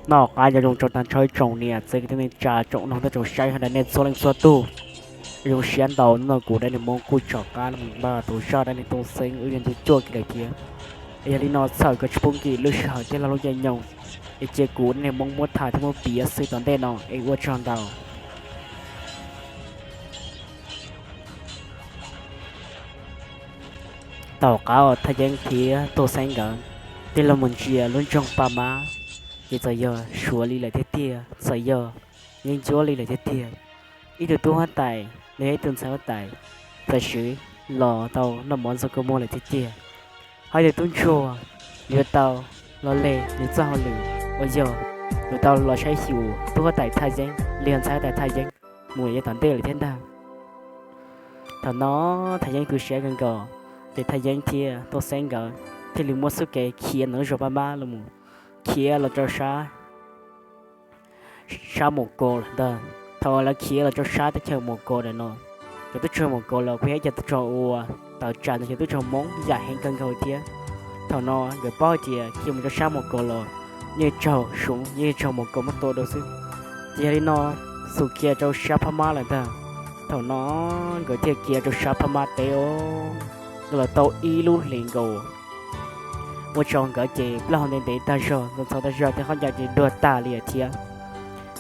Noj qab nyob zoo rau tag nrho ib tsoom niam txiv kwv tij neej tsa tsoom mloog thiab tsoom saib hauv ntawm nej txhua leej txhua tug. Zoo siab ntau hnub no kuv dab neeg Hmoob kuj rov qab los npaj tau zaj dab neeg Tooj Xeeb wb yuav ntu cuaj kiag lawm thiab. Es yog li no txhawm kom tsis pub nkim lub sij hawm thiab lub caij nyoog, es cia kuv dab neeg Hmoob muab tham thiab muab piav xwb tom ntej no es ua tsaug ntau. Tom qab uas Thaj Yeeb thiab Tooj Xeeb nkawd thiaj los mus ntsia lub nroog Paj Mab, ces txawm yog Suav li lawm tiag tiag, txawm yog Yeeb Ncuab li lawm tiag tiag. Ib tug tub huab tais los yog ib tug ntxhais huab tais txawm sim los tau noj mov ntxuag kua muag lawm tiag tiag. Ho ib tug tub ntsuag yuav tau los leg nws txoj hauj lwm uas yog yuav tau los saib xyuas tub huab tais Thaj Yeeb los yog ntxhais huab tais Thaj Yeeb mus yav tom ntej lawm thiab ntag. Thaum no Thaj Yeeb tu siab kawg nkaus, ces Thaj Yeeb thiab Tooj Xeeb nkawd thiaj li muab xub kev khiav ntawm lub zos Paj Mab los mus, khiav los rau sab sab Mus Kos lawm ntag. Thaum uas lawv khiav los rau sab teb chaws Mus Kos ntawm no, cov tub rog Mus Kos los kuj yog ib co tub rog uas tawm tsam ntawm cov tub rog Hmoob yam heev kawg nkaus thiab. Thaum no nkawd paub hais tias khiav mus rau sab Mus Kos los yeej raug Suav yeej raug Mus Kos muab tua dua xwb. Ces yog li no, xub khiav rau sab Phab Mab lawm ntag. Thaum no nkawd thiaj khiav rau sab Phab Mab teb os, nkawd los tau ib lub hlis nkaus, ua rau nkawd ces plaub hau ntev ntev tag zog, ntxhov ntxhov tag zog thiab khaub ncaws ces duag tag li lawm thiab.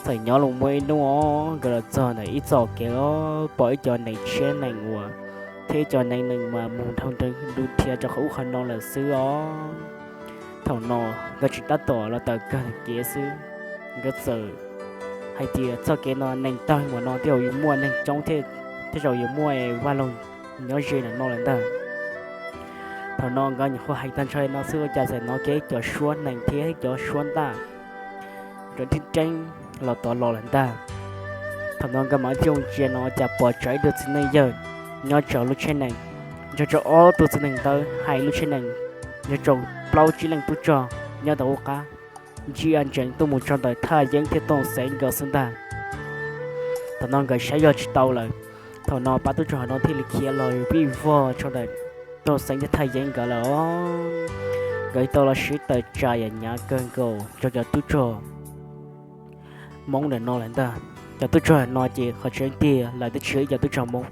Txawm nyob los muaj ib hnub os, nkawd los txog ntawm ib txoj kev os, pom ib co nees tshiab nees uas thiab ib co nees nees mas mus dhau nrees ntu dhia rau qhov ub qhov no lawm xwb os. Thaum no nkawd tseem tab tom los tawm kawg kev xwb, nkawd txawm hais tias txoj kev no nees tawg mus no tej zaum yuav muaj neeg coob thiab, tej zaum yuav muaj vaj loog nyob ze ntawm no lawm ntag. Thaum no nkawd nyuam qhuav hais tag nrho no xwb ua cas txawm hnov kiag ib co suab nees thiab ib co suab ntaj rov rib reeb los tod los lawm ntag. Thaum no nkawd mam li ntsia no cas pom tsawv ib tug txiv neej yawg nyob rau lub tsheb nees, nrog rau ob tug txiv neej ntawd hais lub tsheb nees, nrog rau plaub tsib leej tub rog nyob tau ub qab, ntsia ntsees tuaj mus txog ntawm Thaj Yeeb thiab Tooj Xeeb nkawd xwb ntag. Thaum no nkawd saib yog tsis tau lawm, thaum no pab tub rog no thiaj li khiav los vij vog txog ntawm Tooj Xeeb thiab Thaj Yeeb nkawd lawm os. Nkawd tau los sib tawm tsam yam hnyav kawg nkaus rau cov tub rog Hmoob ntawm no lawm ntag. Cov tub rog no ces qhov tseeb tiag lawv twb tsis yog ib co tub rog Hmoob,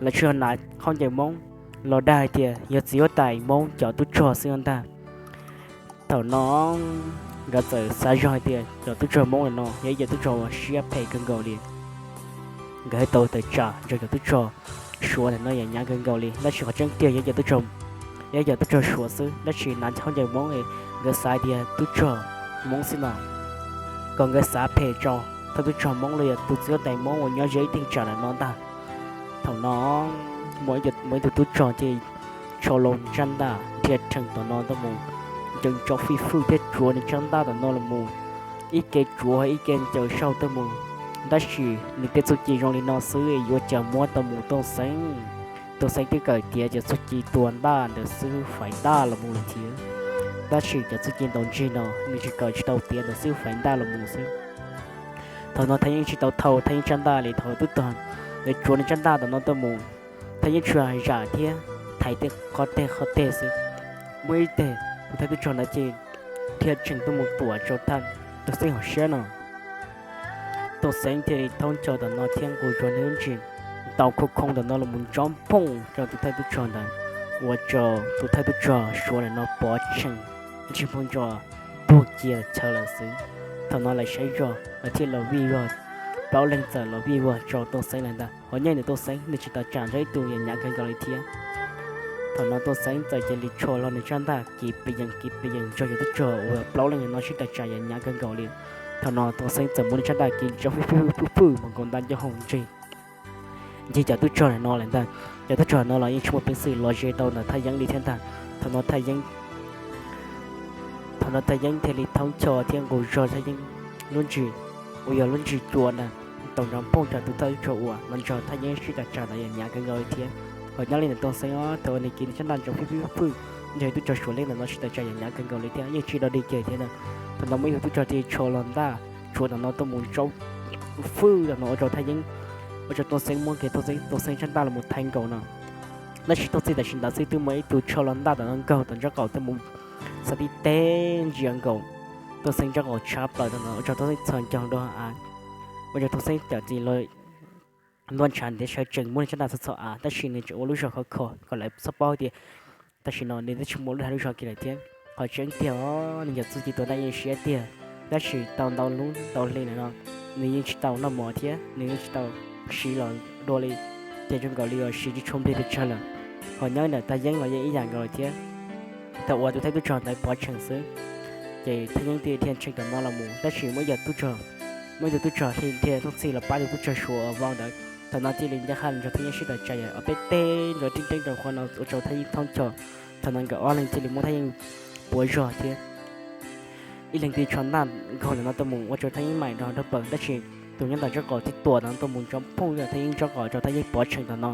lawv tsuas yog hnav khaub ncaws Hmoob los dag hais tias yog txiv huab tais Hmoob cov tub rog xwb ntag. Thaum no nkawd txawm xav zog hais tias cov tub rog Hmoob ntawm no yog ib co tub rog uas siab phem kawg nkaus li. Nkawd thiaj tau tawm tsam nrog cov tub rog Suav ntawm no yam hnyav kawg nkaus li, tab sis qhov tseeb tiag yog ib co tub rog, yog ib co tub rog Suav xwb, tab sis hnav khaub ncaws Hmoob es nkawd xav tias tub rog Hmoob xwb no. Kom nkawd xav phem rau thawj tub rog Hmoob los yog tus txiv huab tais Hmoob uas nyob ze ib teej tsam ntawm no ntag. Thaum no muaj ib tug tub rog ces tsho los ntsab ntaj nrhiav rhees tom no tuaj mus, ncaws ntsoov fij fwj thiab tsuav nws tsab ntaj tom no los mus, ib ke tsuav ib ke ncaws saum tuaj mus. Tab sis nws tej txuj ci zoo li no xwb yuav cas muab tau mus Tooj Xeeb. Tooj Xeeb twb kawm tiav cov txuj ci tua ntaj ntawm xib hwb Faiv Ntaj los mus lawm thiab, tab sis cov txuj ci ntaus nrig no nws tsis kawm, tsis tau tiav ntawm xib hwb Faiv Ntaj los mus xwb. Thaum no Thaj Yeeb tsis tau thau Thaj Yeeb tsab ntaj li, thaum twb tog nws tsuav nws tsab ntaj tom no tuaj mus, Thaj Yeeb tsuas zam thiab thaiv tej qhov teg qhov teg xwb. Muaj ib teg tus thawj tub rog ntawd ces dhia tsees tuaj mus tuam rau Tooj Xeeb hauv siab no. Tooj Xeeb thiaj li thaub nco tom no thiab nqus zog nws lub nrig ntaus khoo khoo tom no los mus ntsob nphooj rau tus thawj tub rog ntawd, ua rau tus thawj tub rog Suav ntawm no pov tseg, ntsej muag ntso tuag kiag chaw lawm xwb. Thaum no lawv saib zog lawv thiaj los vij vog, plaub leeg txawm los vij vog rau Tooj Xeeb lawm ntag. Hos nyob ntawm Tooj Xeeb nws tsis tawm tsam nrog ib tug yam hnyav kawg nkaus li thiab. Thaum no Tooj Xeeb txawm cia li tshuam los nws tsab ntaj kiv pes yees kiv pes yees nrog cov tub rog uas plaub leeg no sib tawm tsam yam hnyav kawg nkaus li. Thaum no Tooj Xeeb txawm muab nws tsab ntaj kiv ntsoov fwj fwj fwj fwj mas nkaus nta ncauj hauv ntseg. Ncig cov tub rog no lawm ntag. Cov tub rog no los yeej tsis muaj peev xwm los ze tau ntawm Thaj Yeeb li thiab ntag. Thaum no Thaj Yeeb, thaum no Thaj Yeeb thiaj li thaub nco thiab nqus zog Thaj Yeeb lub nrig, uas yog lub nrig cua ntag, ntaus nrov nphooj rau tus thawj tub rog uas los nrog Thaj Yeeb sib tawm tsam ntawd yam hnyav kawg nkaus li thiab. Hos nyob li ntawm Tooj Xeeb os, thaum uas nws kiv nws tsab ntaj ntsoov fwj fwj fwj nrog tub rog Suav leej ntawm no sib tawm tsam yam hnyav kawg nkaus li thiab yeej tsis dog dig kiag thiab ntag. Thaum no muaj ib tug tub rog thiaj tshuam los ntaj tshuam tom no tuaj mus ntsoov fwj tom no ua rau Thaj Yeeb, ua rau Tooj Xeeb muab kiag Tooj Xeeb, Tooj Xeeb tsab ntaj los mus thaiv nkaus no. Tab sis thaum txij tam sim ntawd xwb twb muaj ib tug tshuam los ntaj tom no nkaug tom nraub qaum tuaj mus xa tib teg ntsia nkaus Tooj Xeeb nraub qaum tshab plaws thaum no ua rau Tooj Xeeb txhos caug dua av, ua rau Tooj Xeeb cam txim los ntuag ntshav ntiav sawv tsees muab nws tsab ntaj txhos txhos av, tab sis nws tseem ua lub zog khov kho kom lawv txhob paub tias tam sim no nws twb tsis muaj lub dag lub zog kiag lawm thiab. Qhov tseeb tiag os, nws yog txuj ci tua ntaj yeej siab tiag, tab sis tau ntau hnub ntau hli no nws yeej tsis tau noj mov thiab nws yeej tsis tau siv los dua li, ces zoo nkaus li uas siv tsis tshua nplig pes tsawg lawm. Ho nyob ntawm Thaj Yeeb los yeej ib yam nkaus thiab. Thaum uas tus thawj tub rog ntawd pov tseg xwb, ces Thaj Yeeb thiaj dhia tshee tom no los mus, tab sis muaj ib tug tub rog, muaj ib tug tub rog thiaj dhia thooj txhij los pab tus tub rog Suav uas vau ntawd. Thaum no thiaj li ncaj qha nrog Thaj Yeeb sib tawm tsam yog ob peb teg nrov teeb teeb rau qhov no ua rau Thaj Yeeb thoob cho. Thaum no nkawd ob leeg thiaj li muab Thaj Yeeb puav zog thiab ib leeg thiaj tsho ntaj nkaug ntawm no tuaj mus ua rau Thaj Yeeb maim nrog nraub plaws, tab sis tus nyob ntawm nraub qaum thiaj tuam ntawm no tuaj mus nrov poog ntawm Thaj Yeeb nraub qaum rau Thaj Yeeb pov tseg tom no.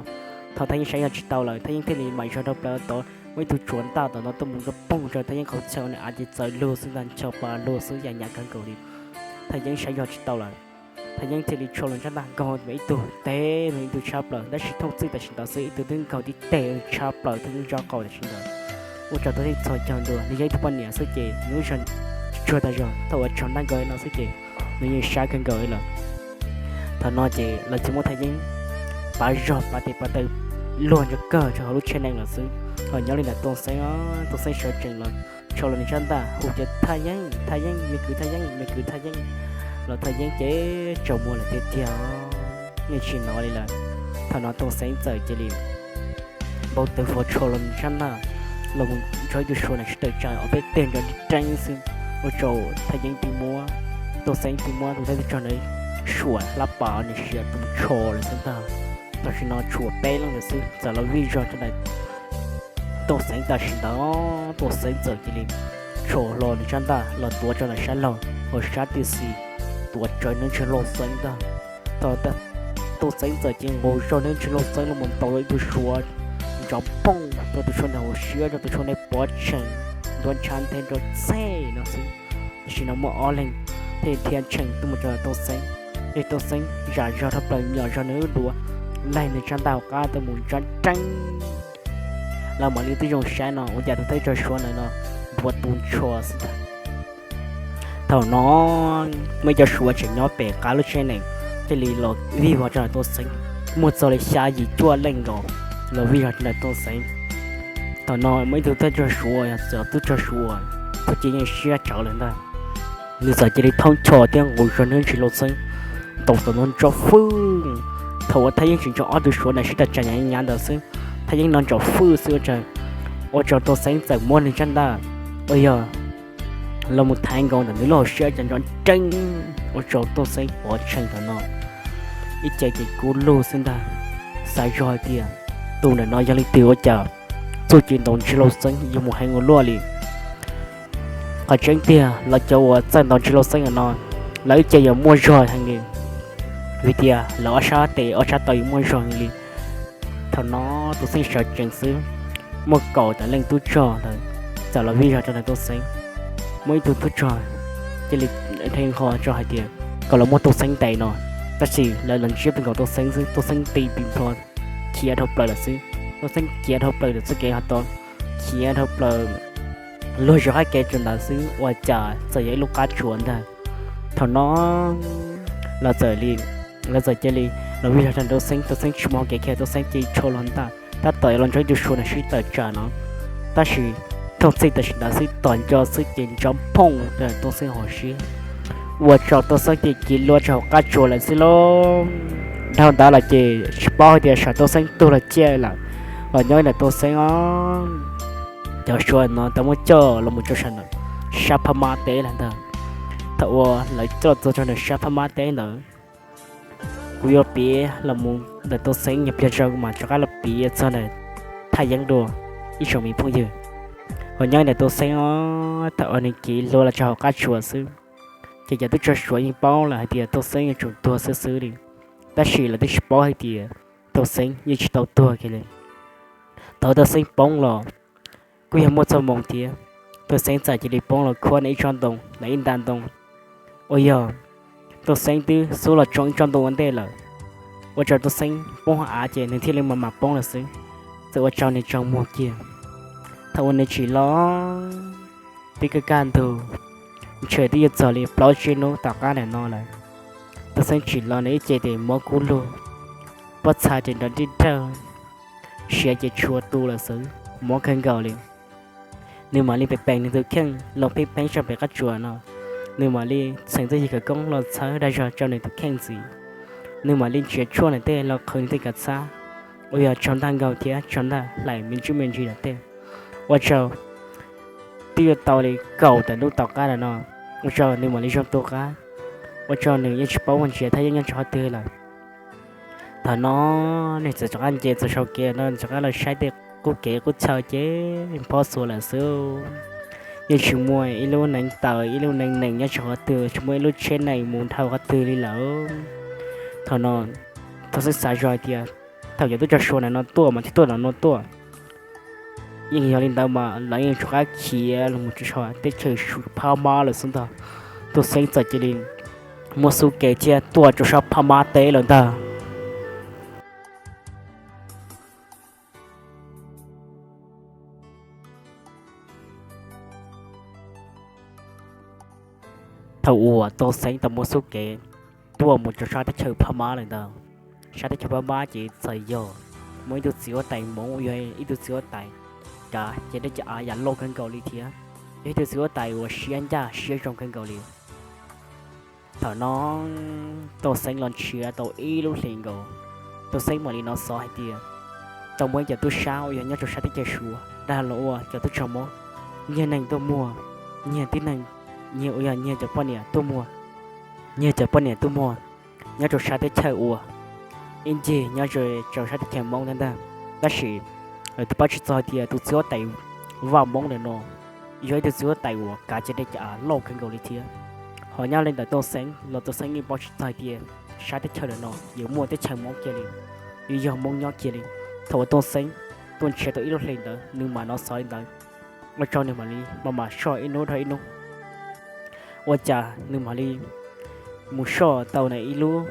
Thaum Thaj Yeeb saib yog tsis tau lawm, Thaj Yeeb thiaj li maim zog nraub plaws tod, muaj ib tug tsuav ntaj tom no tuaj mus nrov poog rau Thaj Yeeb qhov chaw, nws av ces txawv lug xwb ntag, ncho pa lug xwb, yam nyam kawg nkaus li. Thaj Yeeb saib yog tsis tau lawm, Thaj Yeeb thiaj li tsho los ntsab ntaj nkaug ib tug teg ib tug tshab plaws, tab sis thooj txwj tam sim ntawd xwb ib tug twb nkaug tib teg tshab plaws Thaj Yeeb nraub qaum tam sim ntawd. Ua rau Thaj Yeeb txhos caug dua, nws yog ib tug poj niam xwb ces nws lub zog tsuag tas zog, thaum uas tsho ntaj nkaug no xwb ces nws yeej sab kawg nkaus li lawm. Thaum no ces lawv thiaj muab Thaj Yeeb pav zog pav tes pav taw luag ntsuag kawg rau hauv lub tsheb nees lawm xwb. Ho nyob li ntawm Tooj Xeeb, Tooj Xeeb sawv tsees los tsho los nws tsab ntaj hu tias Thaj Yeeb, Thaj Yeeb, me kwv Thaj Yeeb, me kwv Thaj Yeeb, los Thaj Yeeb ces tsaus muag lawm tiag tiag, yeej tsis hnov li lawm. Thaum no Tooj Xeeb txawm cia li npau taws vog tsho los nws tsab ntaj los mus nrog ib tug Suav na sib tawm tsam ob peb teg nrov reeb xwb, ua rau Thaj Yeeb twb muab, Tooj Xeeb twb muab tus thawj tub rog ntawd suam hlab pas nws siav tus tsho lawm xwb ntag. Tam sim no tshuav peb leeg lawm xwb txawm los vij zog rau ntawm Tooj Xeeb tam sim ntawd, Tooj Xeeb txawm cia li tsho hlo nws tsab ntaj los tuav rau ntawm sab laug hauv sab tib si, tuav rawv nws ntsis lauj xeeb ntag. Thaum Tooj Xeeb txawm cia li nqus zog nws ntsis lauj xeeb los mus ntaus rau ib tug Suav nrov poog rau tus Suav ntawd hauv siab, rau tus Suav ntawd pov tseg ntuav ntshav nthe nrov txhej no xwb. Tam sim no muaj ob leeg thiaj dhia tshee tuaj mus rau Tooj Xeeb, ces Tooj Xeeb zam zog rau plaws nyom zog nws lub duav, laig nws tsab ntaj hauv qab tuaj mus nrov reeb. Lawv mam li twb zoo saib no ua cas tus thawj tub rog Suav ntawd no ntuav tus tsho xwb ntag. Thaum no muaj ib co Suav tseem nyob pem qab lub tsheb nees thiaj li los vij vog rau ntawm Tooj Xeeb, muaj txog li xya yim cuaj leej nkaus los vij zog rau ntawm Tooj Xeeb. Thaum no muaj ib tug thawj tub rog Suav, yog txawm tub rog Suav, tus ci yeej siab tsawv lawm ntag. Nws txawm cia li thoob cho thiab nqus zog nws ntsis lauj xeeb ntaus tom no nrov fwj. Thaum uas Thaj Yeeb tseem nrog ob tug Suav na sib tawm tsam nyav nyav ntawd xwb, Thaj Yeeb no nrov fwj xwb ua rau, ua rau Tooj Xeeb txawm muab nws tsab ntaj, ua yog los mus thaiv nkaus ntawm nws lub hauv siab ces nrov reeb, ua rau Tooj Xeeb pov tseg ntawm no ib ce ces kub lug xwb ntag. Xav zog hais tias tus ntawm no yog leej twg ua cas txuj ci ntaus ntsis lauj xeeb yuav mus heev ua luaj li. Qhov tseeb tiag lawv cov uas txawj ntaus ntsis lauj xeeb ntawm no, lawv ib ce yuav muaj zog heev li, vim tias lawv ob sab tes ob sab taw yuav muaj zog heev li. Thaum no Tooj Xeeb sawv tsees xwb, muaj kaum tawm leej tub rog ntawd txawm los vij zog rau ntawm Tooj Xeeb. Muaj ib tug tub rog cia li dhia nqho rau hais tias kom los muab Tooj Xeeb ntes no, tab sis lawv los ntsiab pes nkaus Tooj Xeeb xwb, Tooj Xeeb ti pis nplho khiav dhau plaws lawm xwb. Tooj Xeeb khiav dhau plaws lawm txoj kev ho tau khiav dhau plaws luag zov qab kev rau ntawd xwb ua cas txawm yog ib lub qab tsuas ntag. Thaum no lawv txawm li, lawv txawm cia li los vij zog rau Tooj Xeeb, Tooj Xeeb tsis muaj hau kev khiav, Tooj Xeeb cia li tsho los ntag, tab tom los nrog ib tug Suav na sib tawm tsam no. Tab sis thooj txhij tam sim ntawd xwb tos nco xwb ces nrov phooj rau Tooj Xeeb hauv siab, ua rau Tooj Xeeb cia li kiv luag rau hauv qab tsuas lawm xwb lauj. Dhau ntawd los ces tsis paub hais tias saum Tooj Xeeb tuag los ciaj lawm, los nyob ntawm Tooj Xeeb os. Cov Suav no tau muab coj los mus rau sab ntawm sab Phab Mab teb lawm ntag. Thaum uas lawv coj txog rau ntawm sab Phab Mab teb ntawd, kuv yuav piav los mus ntawm Tooj Xeeb, yog pliag tso kuv mam rov qab los piav txog ntawm Thaj Yeeb dua ib tsoom me phooj ywg. Ho nyob ntawm Tooj Xeeb os, thaum uas nws kiv luag los rau hauv qab tsuas xwb, ces cov tub rog Suav yeej paub lawm hais tias Tooj Xeeb yuav tsum tuag xwb xwb li. Tab sis lawv twb tsis paub hais tias Tooj Xeeb yeej tsis tau tuag kiag li. Thaum Tooj Xeeb poob los kuj yog muaj txoj hmoo thiab. Tooj Xeeb txawm cia li poob los khuab ntawm ib tsob ntoo, ntawm ib nta ntoo, uas yog Tooj Xeeb twb xub los tsoo ib tsob ntoo ua ntej lawm, ua rau Tooj Xeeb poob hauv av ces nws thiaj li mam mam poob lawm xwb. Txawm ua rau nws tsaug muag kiag. Thaum uas nws tsim los twb kaj kaj ntug, Ntshe twb yuav txog li plaub tsib hnub tom qab ntawm no lawm. Tooj Xeeb tsim los nws ib ce tes muab kub lug, pob txha ces nrov nrib nrawg, siav ces tshua tu lawm xwb, mob kawg nkaus li. Nws mam li pem peem nws tus kheej los pheej pheeb tso pem qab tsuas no, nws mam li txheem txoj yig khawv koob los txhawb dag zog rau nws tus kheej ntxiv. Nws mam li nrhiav tshuaj ntawm tej los qhwv nws tej kav txhab uas yog tsau ntaj nkaus thiab tsau ntaj hlais me ntsis me ntsis ntawm tej. Ua rau twb yuav tau li kaum tawm hnub tom qab lawm no, ua rau nws mam li zoo tu qab, ua rau nws yeej tsis paub ua ntsia thaj yeeb nyob rau qhov twg lawm. Thaum no nws txawm rov qab nce txog sau kev no, rov qab los saib tej qub kev qub chaw ces phob xuav lawm xwb. Yeej tsis muaj ib lub neev taws ib lub neev nees nyob rau qhov twg, tsis muaj ib lub tsheb nees mus dhau qhov twg li lawm. Thaum no Tooj Xeeb xav zog hais tias thaum cov tub rog Suav ntawm no tuaj mas thiaj tuaj ntawm no tuaj. Yeej yog li ntawd mas lawv yeej rov qab khiav los mus rau teb chaws Suav phab mab lawm xwb ntag. Tooj Xeeb txawm cia li muab xub kev thiab tuaj rau sab phab mab teb lawm ntag. Thaum uas Tooj Xeeb tau muab xub kev tuaj mus rau sab teb chaws phab mab lawm ntag, sab teb chaws phab mab ces txawm yog muaj ib tug txiv huab tais Hmoob uas yog ib tug txiv huab tais kav ces dej cov av yam loj kawg nkaus li thiab yog ib tug txiv huab tais uas siab ncaj siab zoo kawg nkaus li. Thaum no Tooj Xeeb los nrhiav tau ib lub hlis nkaus, Tooj Xeeb mam li hnov xov hais tias tau muaj ib cov tub sab uas yog nyob rau sab teb chaws Suav dag los ua cov tub rog Hmoob nyiag neeg tuaj muag, nyiag tib neeg, nyiag uas yog nyiag cov poj niam tuaj muag, nyiag cov poj niam tuaj muag nyob rau sab teb chaws uas ib ncig nyob rau sab teb chaws Hmoob ntag ntag. Tab sis lawv twb paub tsis txog hais tias tus txiv huab tais vaj Hmoob ntawm no yog ib tug txiv huab tais uas kav ces dej cov av loj kawg nkaus li thiab. Ho nyob li ntawm Tooj Xeeb los Tooj Xeeb yeej paub tsis txog hais tias sab teb chaws ntawm no yuav muaj teb chaws Hmoob kiag li, yuav yog Hmoob nyob kiag li. Thaum uas Tooj Xeeb tuaj nrhiav tau ib lub hlis ntawd nws mam hnov xov li ntawd, ua rau nws mam li maj mam soj ib hnub dhau ib hnub. Ua cas nws mam li mus soj tau ntawm ib lub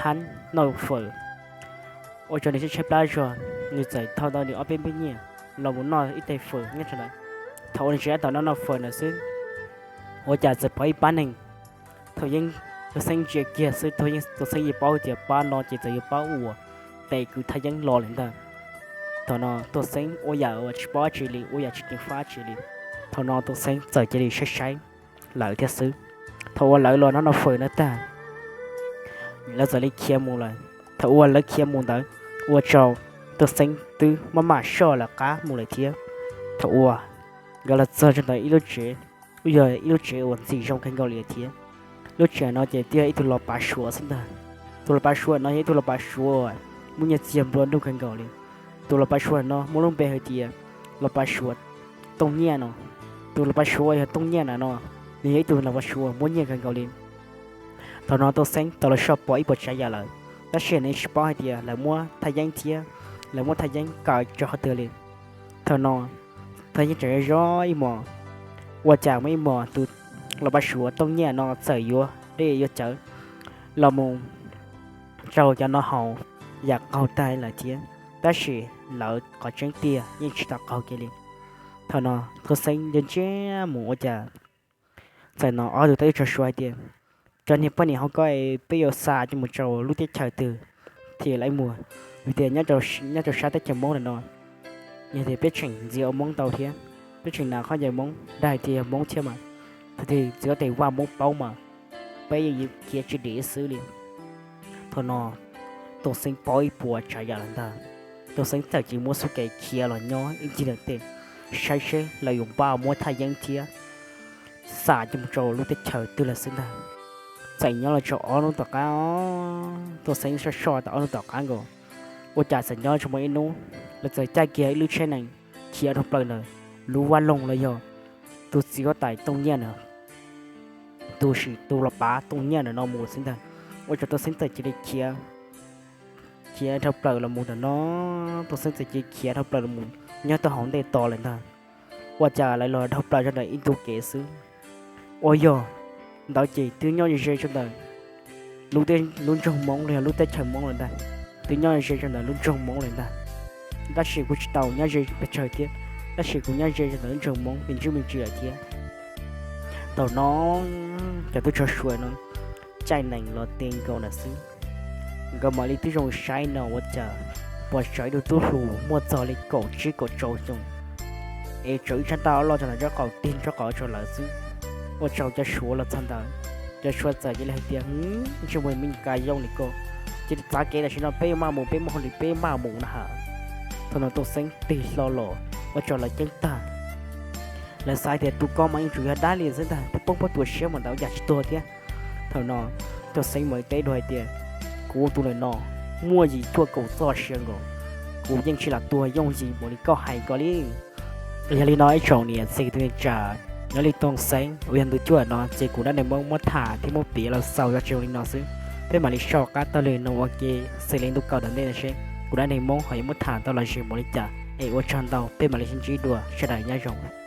hab noj fawm, ua rau nws tshaib tshaib plab zog, nws txawm thau tau nws ob peb npib nyiaj los mus noj ib teg fawm nyob rau ntawd. Thaum uas nws tseem tab tom noj noj fawm ntawd xwb, ua cas txawm pom ib pab neeg. Thaum yeej Tooj Xeeb ntsia kiag xwb, Tooj Xeeb yeej paub tias pab no ces txawm yog pab uas tes kwv thaj yeeb los lawm ntag. Thaum no Tooj Xeeb ua yam uas tsis paub dab tsi li, ua yam tsis ceev faj dab tsi li. Thaum no Tooj Xeeb txawm cia li saib saib lawv thiab xwb. Thaum uas lawv los noj noj fawm ntawd tag, lawv txawm li khiav mus lawm. Thaum uas lawv khiav mus ntawd, ua rau Tooj Xeeb twb maj mam soj lawv qab mus lawm thiab. Thaum uas nkawd los txog rau ntawm ib lub tsev, yog ib lub tsev uas ntxim zoo kawg nkaus li thiab. Lub tsev no ces twb yog ib tug los pav Suav xwb ntag. Tus los pav Suav no yog ib tug los pav Suav uas muaj nyiaj txiag nplua nuj kawg nkaus li. Tus los pav Suav no muaj lub npe hais tias los pav Suav Tooj Nyiaj no. Tus los pav Suav uas yog Tooj Nyiaj na no, nws yog ib tug los pav Suav muaj nyiaj kawg nkaus li. Thaum no Tooj Xeeb tau los soj pom ib puas tsav yam lawm, tab sis nws tsis paub hais tias lawv muab thaj yeeb thiab, lawv muab thaj yeeb kaw rau qhov twg li. Thaum no thaj yeeb tseem zov ib hmos, ua cas muaj ib hmos tus los pav Suav Tooj Nyiaj no txawm yuav dej yuav cawv los mus rau cov no haus yam qaug tag lawm thiab, tab sis lawv qhov tseeb tiag yeej tsis tau qaug kiag li. Thaum no Tooj Xeeb ntsia ntsia mus ua cas txawm hnov ob tug tub rog Suav hais tias, cov niag poj niam hauv ko peb yuav xa coj mus rau lub teb chaws twg thiaj li muag, vim tias nyob rau sab teb chaws Hmoob ntawm no yog tias peb tseem ntxias ua Hmoob ntau thiab, peb tseem hnav khaub ncaws Hmoob dag hais tias yog Hmoob thiab mas, thaum twg txiv huab tais vaj Hmoob paub mas peb yeej yuav khiav tsis dim xwb li. Thaum no Tooj Xeeb paub ib puas tsav yam lawm ntag. Tooj Xeeb txawm cia li muab xub kev khiav los nyob ib ncig ntawm tej, saib seb lawv yuav npaj muab thaj yeeb thiab xa coj mus rau lub teb chaws twg lawm xwb ntag. Txawm nyob los tau ob hnub tom qab, Tooj Xeeb soj soj tau ob hnub tom qab nkaus, ua cas txawm nyob tsis muaj ib hnub, lawv txawm caij kiag ib lub tsheb nees khiav dhau plaws ntawm lub vaj loog los yog tus txiv huab tais Tooj Nyiaj na, tus sim tus los pav Tooj Nyiaj ntawm no mus xwb ntag. Ua rau Tooj Xeeb txawm cia li khiav, khiav dhau plaws los mus ntawm no, Tooj Xeeb txawm cia li khiav dhau plaws los mus nyob tau hauv ntej tos lawm ntag. Ua cas lawv los dhau plaws rau ntawm ib ntu kev xwb, ua yog ntawd ces twb nyob ze ze rau ntawm lub nroog Hmoob los yog lub teb chaws Hmoob lawm ntag. Twb nyob ze ze rau ntawm lub nroog Hmoob lawm ntag, tab sis kuj tsis tau nyob ze pes tsawg thiab, tab sis kuj nyob ze ze ntawm lub nroog Hmoob me ntsis me ntsis lawm thiab. Thaum no cov tub rog Suav no caij nees los ti nkaus ntawd xwb, nkawd mam li tib zoo saib no ua cas pom tsawv ib tug tub hluas muaj txog li kaum tsib kaum rau xyoo, es tsawv ib tsab ntaj loj rau ntawm nraub qaum tig nraub qaum rau lawv xwb. Ua rau cov Suav los txog ntawd, cov Suav txawm cia li hais tias, Ntsej muag me nyuam ka yooj li koj, cia li txav kev tam sim no peb maj mus, peb muaj hauj lwm peb maj mus na ha. Thaum no Tooj Xeeb tig hlo los ua rau lawv ceeb tag. Lawv xav tias tus ko mas yeej tsuas yog dab li xwb ntag, twb poob pob tsuas siab mas ntawd yam tsis tuag thiab. Thaum no Tooj Xeeb mam li teb dua hais tias, Kuv tus ntawm no muaj yim cuaj kaum txoj sia nkaus, kuv yeej tsis lam tuag yooj yim npaum li koj hais ko li. Yog li no ib tsoom niam txiv kwv tij neej tsa, nyob li Tooj Xeeb uas yog ntu cuaj no ces kuv Dab Neeg Hmoob muab tham thiab muab piav los xaus zoj tseg li no xwb. Peb mam li soj qab taug lw no ua ke xws li ntu kaum tom ntej no seb kuv Dab Neeg Hmoob ho yuav muab tham tau los zoo npaum li cas. Es ua tsaug ntau, peb mam li sib ntsib dua, sawv daws nyob zoo.